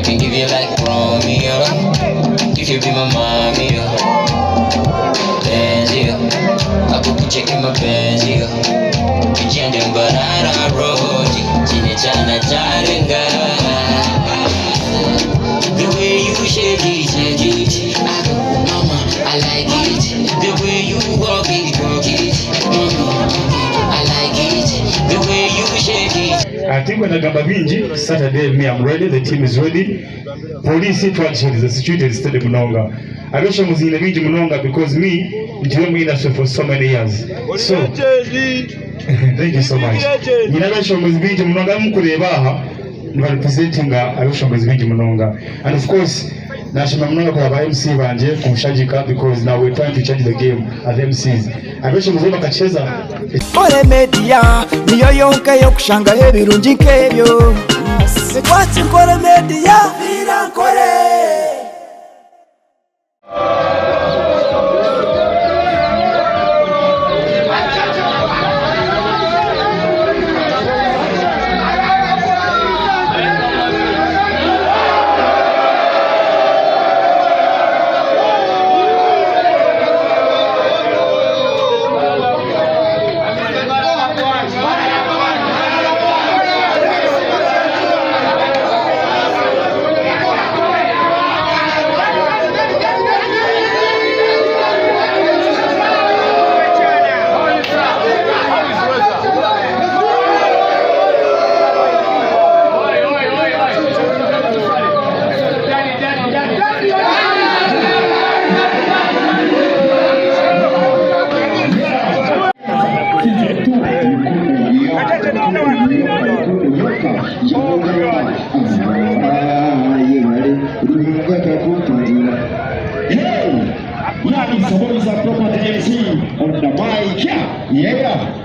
can give you like Romeo If you be my mommy, oh. Benz, yo. I could put you in my Benz, yo. Tugende Mbarara Road Kine kyana kyarenga The way you shake it, shake it I go, mama, I like it The way you walk it, walk it mm, I like it The way you shake it Tinkwenda kugamba bingi, Saturday me I'm ready, the team is ready. Police twagisherize security eri steady munonga. Abeshongozi nyine bingi munonga because me ntire omu industry for so many years. So thank you so much. Nyine abeshongozi bingi munonga abu mukureeba aha niba representinga abeshongozi bingi munonga. And of course nashima munonga kureba ba MC bangye kunshagika because now we're trying to change the game as MCs. Abeshongozi bo bakacheza Nkore Media niyo yonka ey'okushangaho ebirungi nk'ebyo. Watch Nkore Media. Nkore.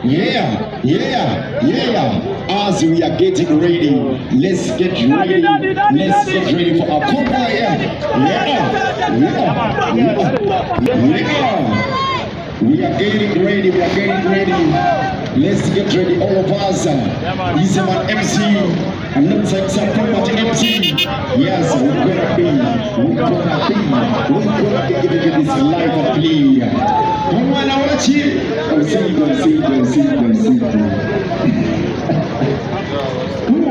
Yeah, yeah, yeah. As we are getting ready, let's get ready. Let's get ready for our choir. Yeah, yeah, yeah, yeah. We are getting ready. We are getting ready. Let's get ready, all of us. He's a man MC. Alongside some property MC. Yes, we're gonna be, we're gonna be, we're gonna be giving you this live of play. Omwana waki? Osinga, osinga, osinga, osinga. Ooh,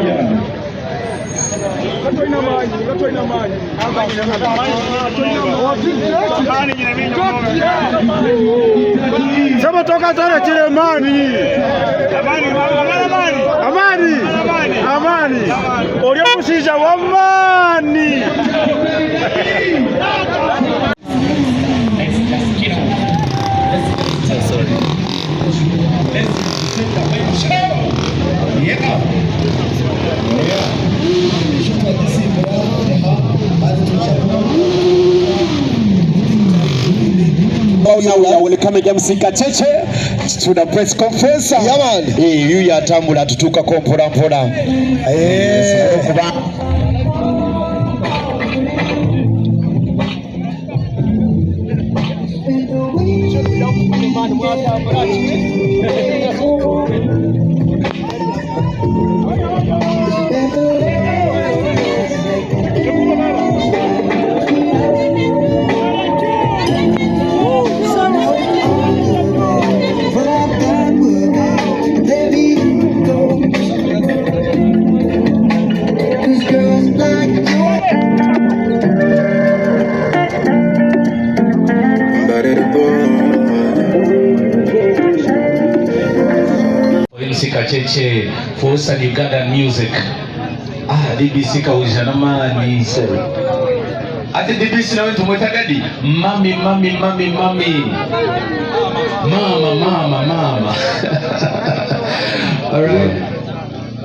yeah. Sema toka tore Chilemani. Amani. Amani. Ori omushaija w'amaani. Now we are welcoming MC Kacheche to the press conference. Yeah, man. Eh, yuyu atambula atutuukako mpola mpola. Eh. Okuba MC Kacheche for Western Ugandan music. Ah, DBC kawuja n'amaani. Ate DBC nawe tumweta gadi? Mami, mami, mami, mami. Mama, mama, mama. All right.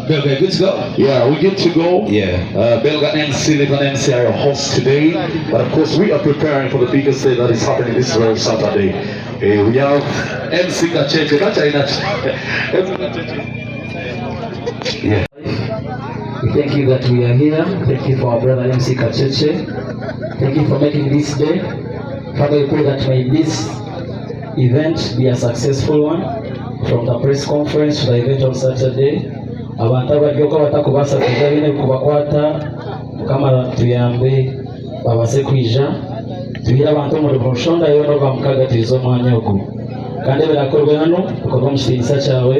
Belga, good to go? Yeah, we good to go. Yeah. Belga MC, Little MC are your hosts today. But of course, we are preparing for the biggest day that is happening this very Saturday. We have MC Kacheche. Kacha MC Kacheche. Yeah. We thank you that we are here. Thank you for our brother MC Kacheche. Thank you for making this day. Father, we pray that may this event be a successful one. From the press conference to the event on Saturday. Abantu abaryoka batakubaasa kuja baine kubakwata. Mukama tuyambe babaase kwija tuhire abantu omuri buri nshonda yoona orwamukaga twize omwanya ogu. Kandi ebirakorwe hanu bikorwe omu kitiinisa kyawe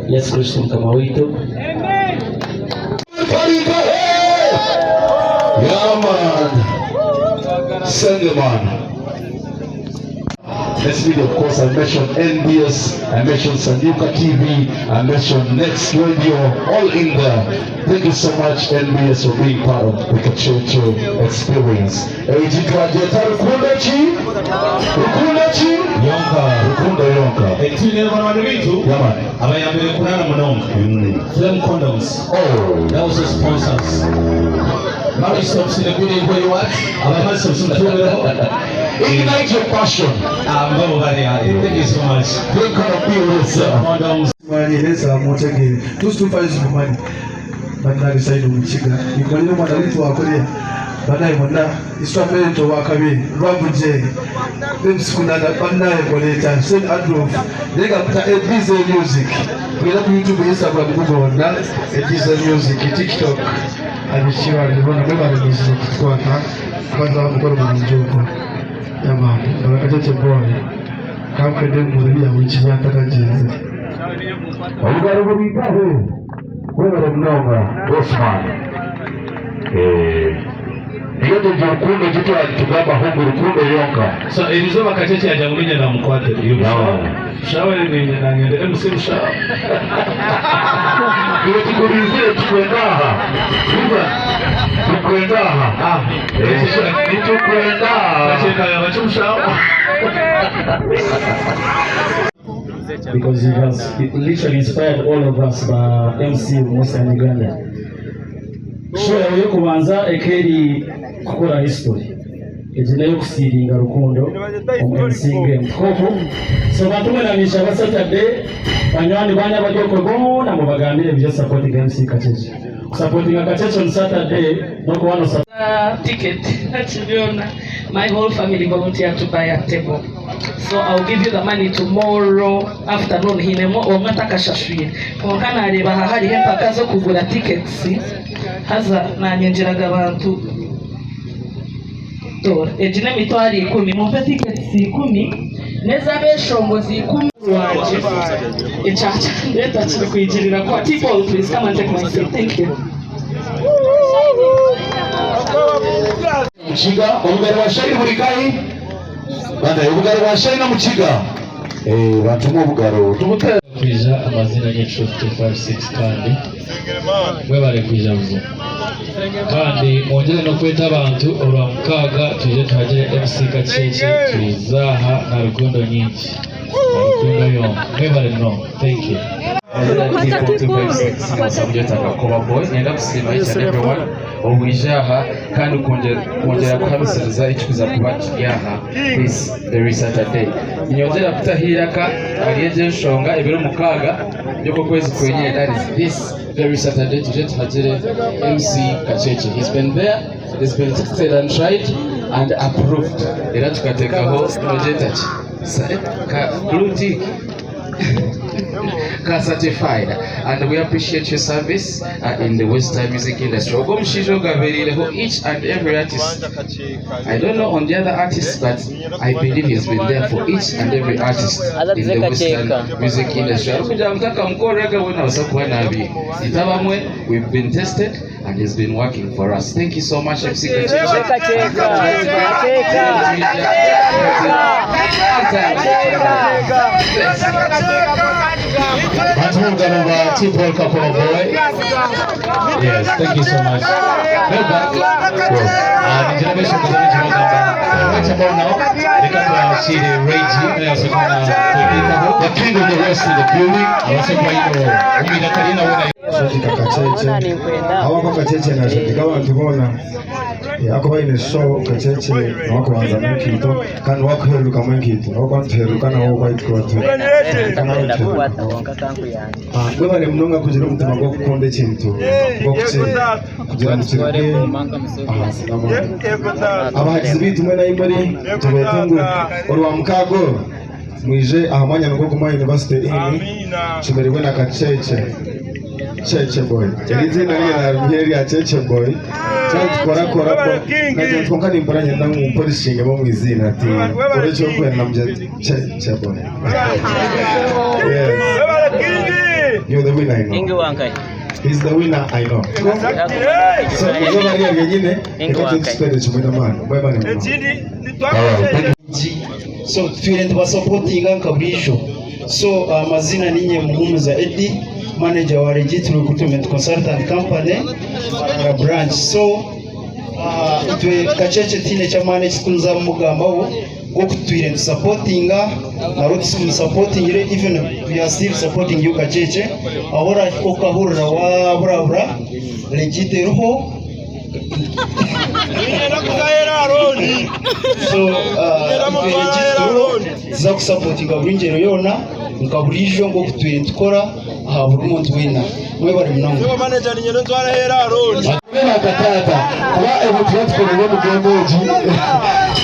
Yesu Kristo Mukama waitu. Yeah man. Send the man. Next video, of course, I mentioned NBS, I mentioned Sanyuka TV, I mentioned Next Radio, all in there. Thank you so much, NBS, for being part of the Kacheche experience. Egi twagyeta Rukundo ki? Rukundo ki? Yonka. Rukundo yonka. Twine banywani baitu Yeah, man. abayambire kurara munonga. Flame condoms. Oh. That was the sponsors. Marriage stops in a good way what? Aba marriage stops mutubereho. Ignite your passion. Ngabo bari Thank you so much. We're gonna be with us. Condoms. Mwanyereza mutegeere tusitumpa zimumanyi bannange saidi omukiga nkolera omwana witu wakolera bannaye monna iswamento wakabi lwavuje bemusikunana bannaye nkoleeta sen adolf naye nga muta edize music mugenda ku youtube instagram google wonna edize music tiktok abikibange bona mwebale muzima kutukwata kwanza mukolo mulungi ogwo yamaani barakatete boy kankwende mubiri yawe kinyantakagenze Obugaro bubitaho. Webale munonga. Bosman. Eh. Niyo tugira rukundo gitwa tugamba hungu rukundo yonka. So erizoba Kacheche aja mulinya na mukwate. Iyo No. Shawe ni nangende MC Mushawe. Iwe tukurizire tukwenda aha. Tuba. Tukwenda aha. Ah. Eh, nitukwenda aha. Kacheche yabacho Mushawe. Because he has literally inspired all of us ba MC mu Western Uganda. Show yawe yokubanza ekeri kukora history. Egi nayo kusiringa rukundo omu MC game. Koko so bantu mwenamisha ba Saturday banywani banya baryoko boona mubagambire byo supporting MC Kacheche. Supporting Kacheche on Saturday noko wano Ticket. Nachiviona. My whole family volunteered to buy a table. So I'll give you the money tomorrow afternoon. Hinemo omwe atakashashwire. Konka nareeba aha hariho empaka zo kugura tickets. Haza nanyengeraga abantu. Tora. Egi n'emitwaro 10. Mumpe tickets 10. N'ez'abeshongozi 10 wanje. Ekyacha ndeta kiri kwigirira kwa T-Paul, please come and take my seat. Thank you. Mukiga obugari bwa shayi buri kahi bana obugari bwa shayi na mukiga eh batuma obugaro tubute Kwija amazina ni Truth 256 kandi mwebale kwija buzo kandi mwongere no kweta abantu olwa mukaaga tuje tuhagire MC Kacheche tuzaha na rukundo nyingi na rukundo yonka mwebale no thank you. Kakoba boy ngenda kusiima each and everyone obwija aha kandi kwongera kuhamisiriza ekikuza kuba kiri aha this very Saturday. Ninyongera kutahiiraka ahari egyo enshonga ebiro 6 by'okwezi kwenyine, that is this very Saturday, tuje tuhagire MC Kacheche. He's been there, he's been tested and tried and approved, era tukateekaho nogyeta ki ka blue tick ka certified, and we appreciate your service in the western music industry. Ogwo omushaija ogaberiireho each and every artist. I don't know on the other artists, but I believe he's been there for each and every artist in the western music industry. Arikugira ngu takamukoreraga we nabasa kuba nabi itabamwe. We've been tested and he's been working for us. Thank you so much, MC Kacheche. Bantu obugaro bwa T-Paul Kakoba boy. Yes, thank you so much. Beba, Yes. Ningira abeshongozi bingi bagamba right about now reka twakire Reggie naye asokana kwegetaho. The king of the west in the building. Abase kuba yino omwira kalina wona. Shadika Kacheche awako Kacheche na Shadika abantu bona ako baine show Kacheche nawakubanza mwenkito kandi wakuheruka mwenkito nawakuheruka nawo kwaitwa mwebale munonga kugira omutima gw'okukunda ekintu gw'okukira kugira ngu kirige ahansi n'amaani abahagizi baitu mwe naimwe tubeete ngu orwa mukaaga oru mwije aha mwanya nigwo gumwe University Inn kimererwe na Kacheche. Cheche Boy. Eri eiziina rye naarimuha erya Cheche Boy. Twakikorakora nagira nti kwonka nimpurira niinyenda ngu mpolishingemu omu iziina ati kora eki orikwenda namugira nti Cheche Boy. Yes. You're the winner, I know. He's the winner, I know. So, izooba rye ryenyine, reka tukitere kimwe n'amaani. Mwebale munonga. So tutwire nitubasapotinga nka buriijo. So amazina ninye Muhumuza Eddy, manager wa Legit Recruitment Consultant Company Mbarara branch. So itwe Kacheche tihaine eky'amaani eki turikuza kumugambaho nk'oku tutwire nitusapotinga nabwo tumusapotingire even we are still supporting you Kacheche ahu orahika okahurira waburabura Legit eriho. So tuza kusapotinga buri ngyero yoona nka buriijo nk'oku tutwire nitukora aha buri muntu weena. Mwebare munonga. Kubera taata kuba ebintu byatukorera omu game egi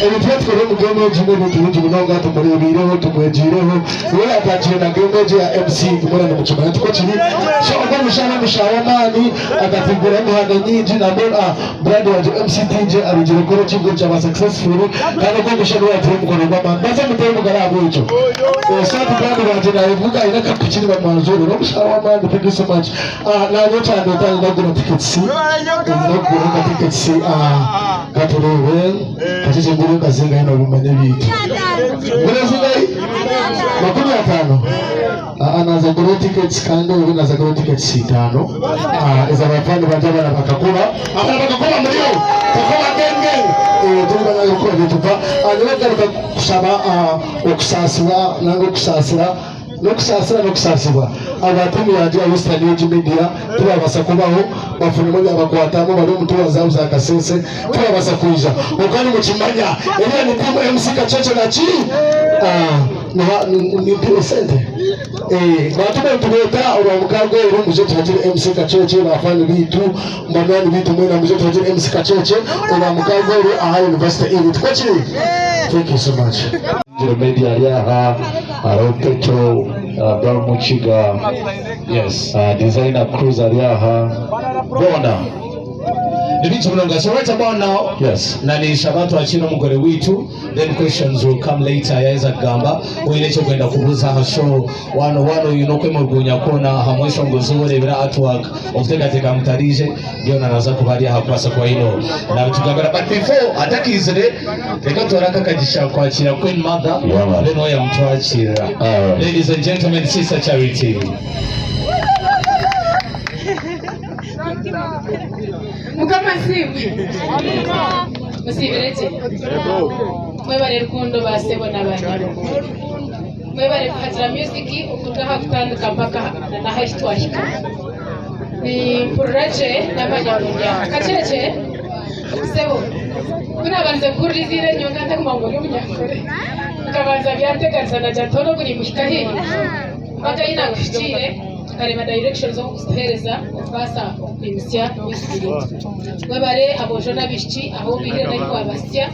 ebintu byatukorera omu game egi n'ebintu bingi munonga tumureebiireho tumwegiireho we atandikire na game egi ya MC mwena nimukimanya tikwo kiri so ogwo omushaija n'omushaija w'amaani akatigura emihanda nyingi nambwenu brand wangye MC TJ arugire kukora ekigo kyaba successful kandi ogwo omushaija niwe yatire omukono gw'amaani baze mutere omugaro ahabw'ekyo saati brand wangye nayevuga aine akapiki nibamwanjurira n'omushaija w'amaani thank you so much Naanye ekyandeeta nyine kugura tickets nyine kugura nka tickets katureebe kakye ngure nka zingahi nobimanya ebiitu ngure zingahi 50 naaza kugura tickets kandi obu naaza kugura tickets itaano ez'abafani bangye abaana bakakuba abaana bakakuba muriyo kakuba gang gang turi banange kukuba nituva nyowe kugaruka kushaba okusaasibwa nanga okusaasira N'okusaasira n'okusaasibwa. Aba tiimu yangye ya Western Ug Media tibabaasa kubaho, bafunemu ebyabakwatamu bari omu tuura zaabo za Kasese tibabaasa kwija. Kwonka nimukimanya eriya ni tiimu MC Kacheche na ki? Nimpiire esente. Baatuba nitubeeta orwamukaaga oru mwije tuhagire MC Kacheche ba faani baitu, banywani baitu mwena mwije tuhagire MC Kacheche orwamukaaga oru aha University Inn. Tikwo kiri? Thank you so much. Ngiro Media ari aha, hariho Petro, Brown Mukiga, yes, Designer Cruz ari aha, boona. Ni bingi munonga. So right about now, yes, na ninshaba twakire omugore waitu, then questions will come later yaheza kugamba oine eki orikwenda kubuuza aha show wano wano oine okwemurgunya kwona aha mweshongozi ou oreebire artwork okuteekateeka ngu tariije byona naza kuba ari aha kubaasa kuba aine nabitugambira but before atakaizire reka tutware aka akagisha kwakira queen mother then we yamutwakirira ladies and gentlemen sister charity Mukama asiimwe. Musiibire gye. Mwebare rukundo ba sebo na ba nyabo. Mwebare kuhagira music okuruga aha kutandika mpaka na n'ahu twahika. Nimpurira gye n'amanyabunya. Kakyekye, sebo, ku naabandize kuhurira eiziina eryo nka ntakumanya ngu ori Omunyankore. Nkabanza byanteganisa nagira nti hoona ogu nimuhika hi? Mpaka ahi naakuhikiire nkareeba direction z'okukutuheereza okubaasa okwimutsya music yaitu. Webare aboojo n'abaishiki ahu obaihire n'ahu wabahitsya,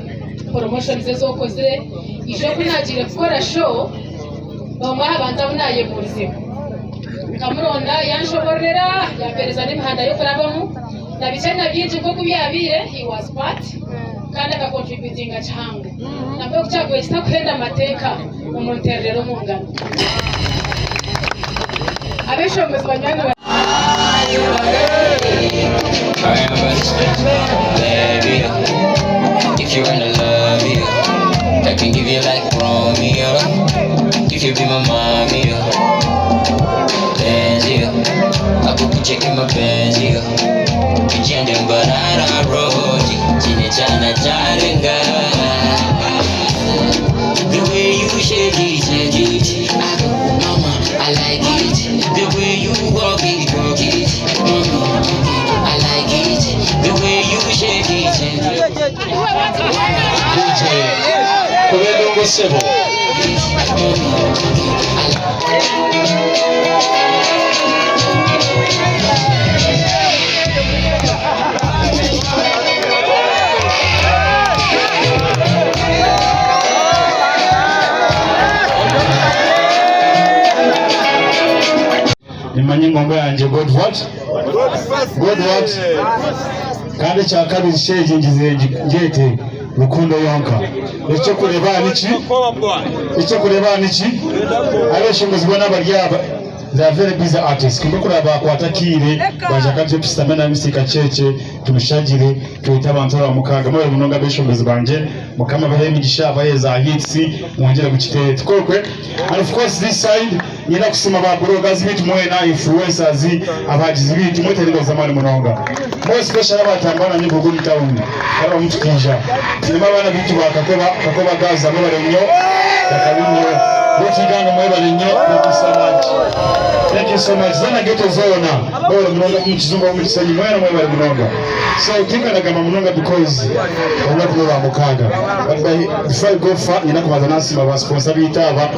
promotions ezi okozire. Ijo ku naagiire kukora show, omwe aha bantu abu naayebuurizeho nkamuronda yanshobororera yampeereza n'emihanda y'okurabamu na bikye na bingi nk'oku byabaire he was part kandi akacontributinga kihango. Nabwo ku kyakubaire kitakuhenda amateeka omuntererere omu ngaro. Abeshongozi banywani ba. If you wanna love you, I can give you like Romeo. If you be my mommy, Benz, I could put you in my Benz, Tugende Mbarara Road, chine chana charenga. The way you shake it, I go, mama, I like it. The way you walk it, I like it. The way you shake it, shake it. DJ kubendongo sebo Nimanya Manye engombe yangye God what? God what? Kandi ekyakabiri sheegi ngizire ngyete rukundo yonka. Ekyokureeba aha niki? Ekyokureeba aha niki? Abeshongozi boona abari aba they are very busy artists. Kwonka kuraba bakwata akiire baija ka tuje tushutame na MC Kacheche tumushagire twete abantu aba mukaaga. Mwebare munonga abeshongozi bangye. Mukama abahe emigisha abahe za hits mwongyere mukiteere. Tikokwe? And of course this side Nyine kusima ba bloggers bitu mwena, influencers, abahagizi bitu mwetere engaro z'amaani munonga. More especially abatambura na Nyabugogo omu town baraba mutukiija. Twinemu abaana bitu ba Kakoba, Kakoba girls mwebare nnyo, kakabi nnyo. B'ekiganga mwebare nnyo, thank you so much. Thank you so much. Zona ghetto zoona mwebare munonga omu Kizungu omu Kisenyi mwena mwebare munonga. So tinkanagamba munonga because olunaku n'orwamukaaga. But by, before I go far, nyine kubanza nasiima ba sponsor bitu aba.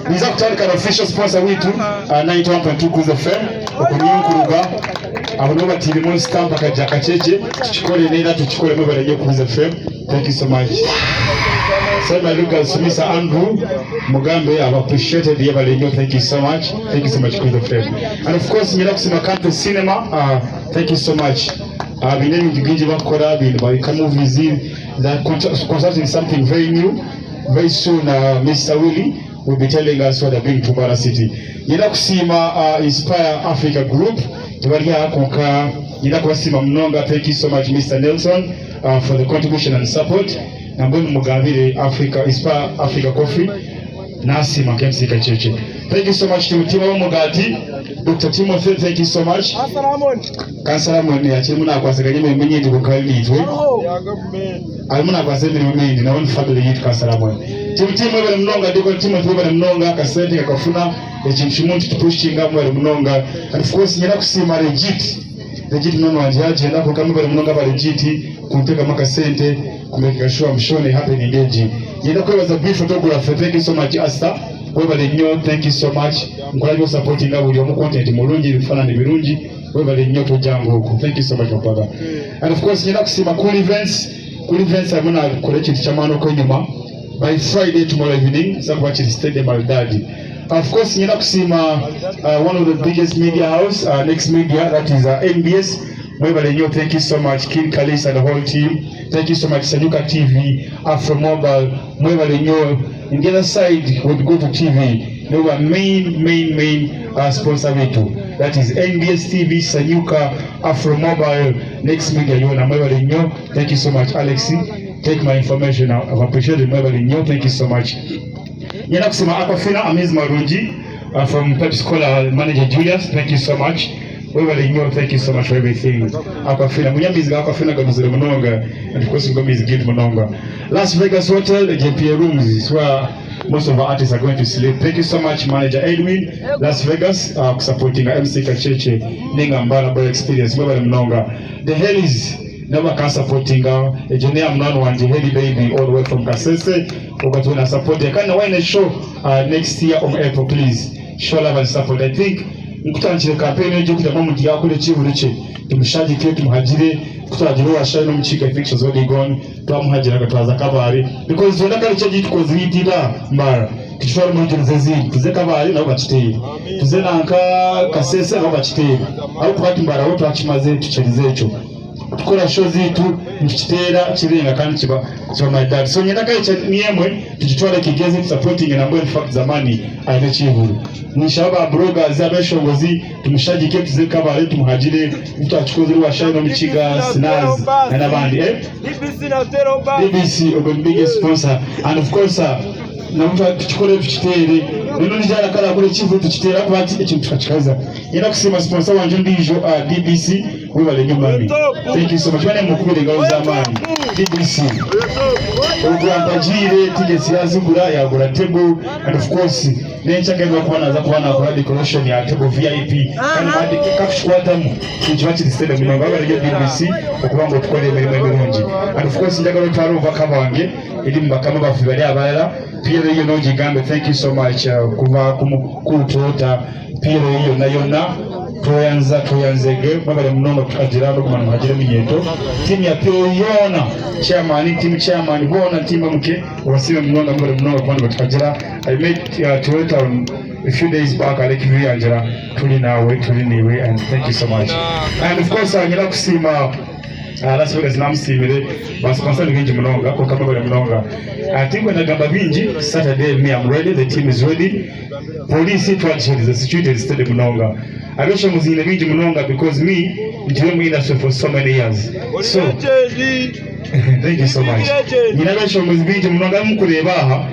Ninza kutandika na official sponsor witu uh, 91.2 Cruise FM okunyinkuluga abo nibo batiiremu stamp akaja kakyekye tukikore neera tukikore mwebale nnyo Cruise FM thank you so much Sema Lucas Sumisa Andrew Mugambe I've appreciated yebale nnyo thank you so much thank you so much Cruise FM and of course nyina kusima Country Cinema uh, thank you so much uh, bine ebintu bingi bakora bintu babika movies they are constructing something very new Very soon uh, Mr. Willie will be telling us what they're doing to Mbarara City. Nyina kusiima uh, Inspire Africa Group tebali aha kwonka nyina kubasiima munonga. Thank you so much Mr. Nelson uh, for the contribution and support. Nambwenu mugambire Africa Inspire Africa Coffee nasiima nka MC Kacheche. Thank you so much to Mutima w'Omugati Dr. Timothy, thank you so much. Kansala Amon akirimu nakwasaganya emirimo enyingi kwonka ari naitwe. Arimu nakwasa emirimo mingi nawe ni family yitu Kansala Amon. Team team mwebale munonga Deacon Timothy mwebale munonga akasente kakafuna ekintu kimwe nitutupushinga mwebale munonga and of course nyina kusiima legit legit munoni wangye yagyenda kwonka mwebale munonga aba legit kuntekamu akasente kumakinga sure I'm sure happening egi. Nyenda kwebaza B photography thank you so much Asta webale nnyo thank you so much nkulabye osupportinga buli omu content mulungi ebifaananyi birungi webale nnyo tojjanga okwo thank you so much my brother and of course nyina kusiima cool events cool events arimu nakora ekintu ky'amaani okwenyuma by friday tomorrow evening kiza kuba kiri stadium maridadi of course nyina kusiima uh, one of the biggest media house uh, next media that is uh, nbs mwebale nnyo thank you so much king kalis and the whole team thank you so much sanyuka tv afro mobile mwebale nnyo in the other side we go to tv nibo main main main uh, sponsor bitu that is nbs tv sanyuka afro mobile next media yona mwebale nnyo thank you so much alex take my information I've appreciated mwebale nnyo thank you so much nyina kusima aquafina amizi marungi uh, from Pepsi Cola manager Julius thank you so much webale nnyo thank you so much for everything aquafina munyamizi ga aquafina gamuzire munonga and of course ngomizi good munonga Las Vegas Hotel JPA rooms is where most of our artists are going to sleep thank you so much manager Edwin Las Vegas uh, supporting MC Kacheche ninga mbara boy experience mwebale munonga the Hellies nabo bakansupportinga egyo neya munywani wangye Helly baby all the way from Kasese ogwo na support kandi nawe aine show uh, next year omu April please show love and support I think nkutandikire campaign egyo kutamu omuntu yakora ekiburu kye tumushagike tumuhagire kutwagira owashayo n'omukiga I think she's already gone twamuhagira akatwaza Kabale because twena kare ekyo tukozire itira Mbarara tukitware omu regions ezindi tuze Kabale nabo bakiteere tuze nanka Kasese nabo bakiteere ahabw'okuba hati Mbarara ho twakimaze tukirize ekyo tukora show zitu nitukiteera kirenga kandi kiba kiba my dad so nyenda kare niyo emwe tukitware kigeze supporting na in fact zamani aine ekihuru ninshaba ba bloggers abeshongozi tumushagike tuze Kabale tumuhagire twakikozire washayo n'omukiga Sinaz na n'abandi eh? DBC ogwo ni biggest sponsor and of course uh, nabo tukikore tukiteere rero nijara kara kuri kivu tukiteera kuba ati ekintu tukakikaza nyina kusiima sponsor wanje ondiijo uh, DBC webale nnyo mami thank you so much bane mukubire engalo z'amaani DBC ogwo ampagiire tickets yazigura yagura table and of course n'enkya kuba naza kuba nakora decoration ya table VIP kandi bandi kakukikwatamu nikiba kiri steady munonga webale nnyo DBC okuba ngu otukora emirimo emirungi and of course njagala otware obubaka bwange eri mu bakama baffe bari abalala PLA yonna ogigambe thank you so much uh, kuva ku mukulu Toyota PLA yonna yonna Tweyanza tweyanzege mwebare munonga kutuhagira n'okuguma nimuhagira eminyeeto. Tiimu ya PA yoona, chairman, team chairman boona, team MK obasiime munonga mwebare munonga kuba nibatuhagira. I met Toyota a few days back Alec yangira turi naawe turi naiwe and thank you so much. And of course nyine kusiima Las Vegas namusiimire ba sponsor ni bingi munonga kwonka mwebare munonga. Tinkwenda kugamba bingi Saturday me I'm ready the team is ready. Police twagiherize security eri steady munonga. Abeshongozi nyine bingi munonga because me ntwire omu industry for so many years. So thank you so much. Nyine abeshongozi bingi munonga abu mukureeba aha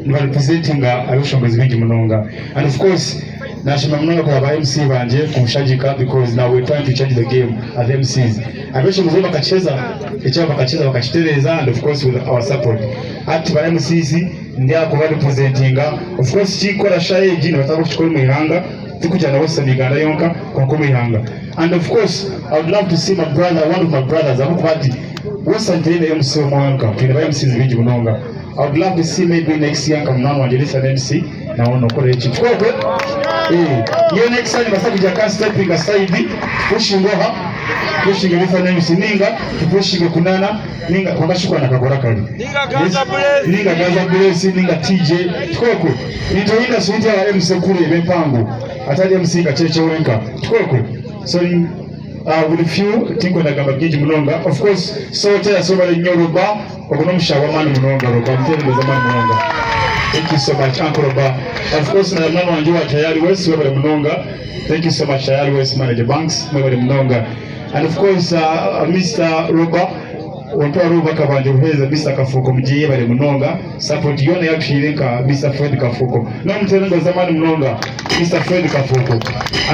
niba representinga abeshongozi bingi munonga. And of course nashima munonga kuba ba MC bangye kunshagika because now we're trying to change the game as MCs. Abeshongozi bo bakakiheza ekyabo bakakiheza bakakitereeza and of course with our support. Hati ba MCs Ndi aha kuba representinga of course ekinkukora shaaha egi nibataka kukikora omu ihanga tikugira na western Uganda yonka kwonka omu ihanga and of course I would love to see my brother one of my brothers ahabw'okuba hati western teine MC omwe wenka twine ba MCs baingi munonga I would love to see maybe next year nka munywani wangye Lisa MC nawe nokora eki Kwekwe eh nyowe next year nibaasa kugira ka stepping aside tupushinge oha tupushinge Lisa MC ninga tupushinge kunana ninga kwonka shi kwana kakora kari ninga Gaza Grace ninga TJ Twekwe nitwe industry yaitu aba MC kureeba empango atari MC Kacheche wenka Twekwe so with few tinkwenda kugamba bingi munonga of course so tell so bari nnyo Roba ogu n'omushaho w'amaani munonga Roba muteerereze amaani munonga thank you so much uncle Roba of course na mwana wangye wa Tayari West webare munonga thank you so much Tayari West manager Banks mwebare munonga And of course Mister Roba ontwara obubaka bwangye buheereza Mister Kafuuko mugiye yebare munonga support yoona eyatuhaire nka Mister Fred Kafuuko nomuteera engaro z'amaani munonga Mister Fred Kafuuko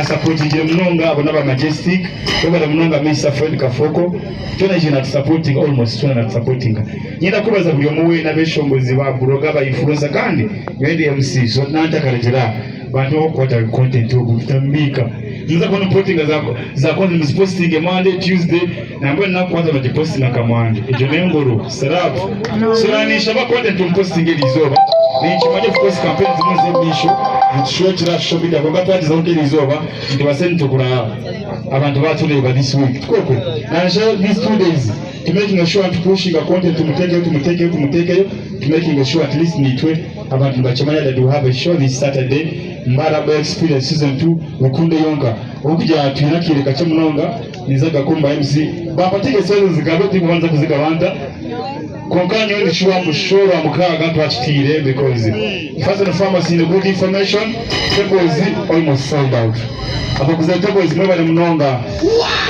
asupportingire munonga abo naba Majestic webare munonga Mister Fred Kafuuko twena aije natusupportinga almost twena natusupportinga nyenda kwebaza buri omwe weena abeshongozi ba blogger aba influencer kandi nyowe ndi MC so nantakarekyera Bantu abakukwata content ogu mutamubiika nimuza kuba nimupostinga za za content muzipostinge Monday, Tuesday nambwenu nakukwata nogipostinga nka Monday egyo n'engoro slap so ninshaba content omupostinge eriizooba ninkimanya of course campaign zimwe ez'omumaisho zitushwekire aha social media kwonka twagizaho nk'eriizooba nitubaasa nitugura abantu batureeba this week tikwo nanshaba these 2 days to making sure tupushinga content tumutekeyo tumutekeyo tumutekeyo to making sure at least nitwe Abantu nibakimanya that we have a show this Saturday, Mbarabo Experience Season 2, Rukundo yonka. Ahabw'okugira twine akaire kakye munonga, ninza kugakumba MC. Bampa tickets ezo nzigabe, tindikubanza kuzigabanta. Kwonka nyowe ndi sure ngu show Rwamukaaga twakitiire because first and foremost nyine good information, tables almost sold out. Abaguza tables mwebare munonga.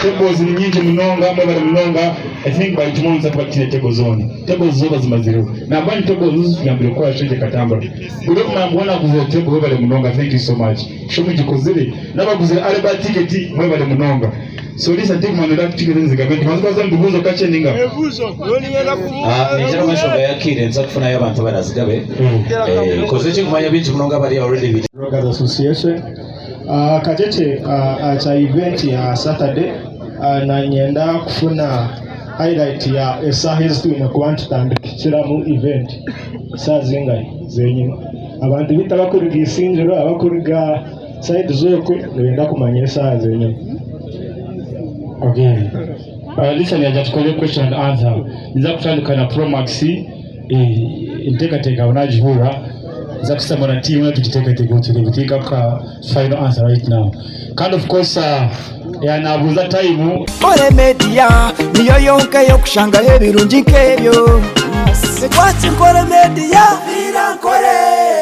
Tables ni nyingi munonga, mwebare munonga. I think by tomorrow nza kuba tutaine table zoona. Tables zoba zimazireho. Nambwa ni tables nizo zitugambire kukora shenge katambura. Buri omwe nambwa naguzire table webare munonga thank you so much. Sho mugikozire. Nabaguzire early bird ticket mwebare munonga. So listen tikumanya ticket nzigabe nitubanza twaza omu bibuzo kakye ninga. Ningira ngu enshonga y'akaire nituza kufunayo abantu abarazigabe koze ekinkumanya baingi munonga abari already baine. Bloggers Association. Kacheche aha kya event ya Saturday nanyenda kufuna highlight ya esaaha ezi twine kuba nitutandikiramu event saaha zingahi zenyine. Abantu beitu abakuruga Isingiro abakuruga side z'okwe nibenda kumanya esaaha zenyine. Okay. Listen yaija tukore question and answer. Ninza kutandika na Promax enteekateeka aho nagihurira nza kushutama na tiimu yoona tugiteekateekeho tureebe tinkakuha final answer right now. Kandi of course ya nabuuza time. Nkore Media niyo yonka ey'okushangaho ebirungi nk'ebyo. Twaki Nkore Media. Nkore.